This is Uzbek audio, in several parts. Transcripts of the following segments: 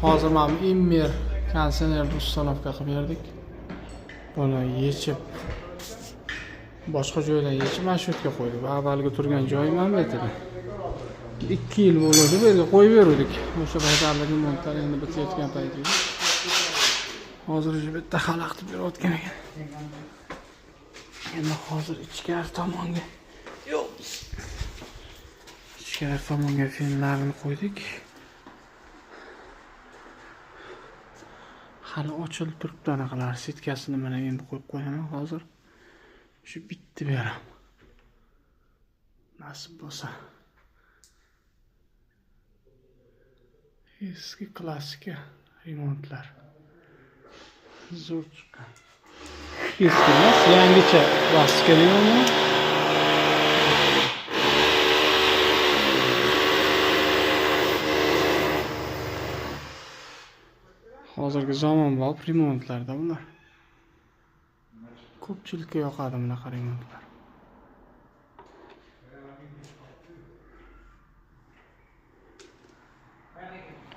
Hozir mana bu Immer konditsionerni установка qilib berdik. Buni yechib boshqa joydan yechib mana shu yerga qo'ydik. Bu avvalgi turgan joyi mana bu yerda. 2 yil bo'ldi, bu yerga qo'yib berdik. O'sha paytlarda remontlar endi bitayotgan payt edi. Hozir уже bitta xalaqit berayotgan ekan. Endi hozir ichkari tomonga yo'q. Ichkari tomonga fenlarni qo'ydik. Hali ochilib turibdi anaqalar, setkasini mana endi qo'yib qo'yaman hozir. Shu bitta beraman. Nasib bo'lsa. Eski klassika remontlar. Zo'r chiqqan. Eski emas, yangicha klassika remont. Hozirgi zamonbop remontlarda bular. Ko'pchilikka yoqadi bunaqa remontlar.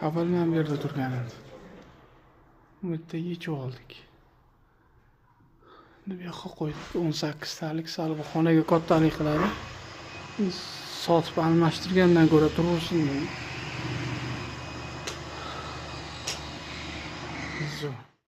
Avval men bu yerda turgan edim. Bu yerda yechib oldik. Endi bu yoqqa qo'ydik. 18 talik sal bu xonaga kattalik qiladi. Sotib almashtirgandan ko'ra tursin dedim. Zo'r.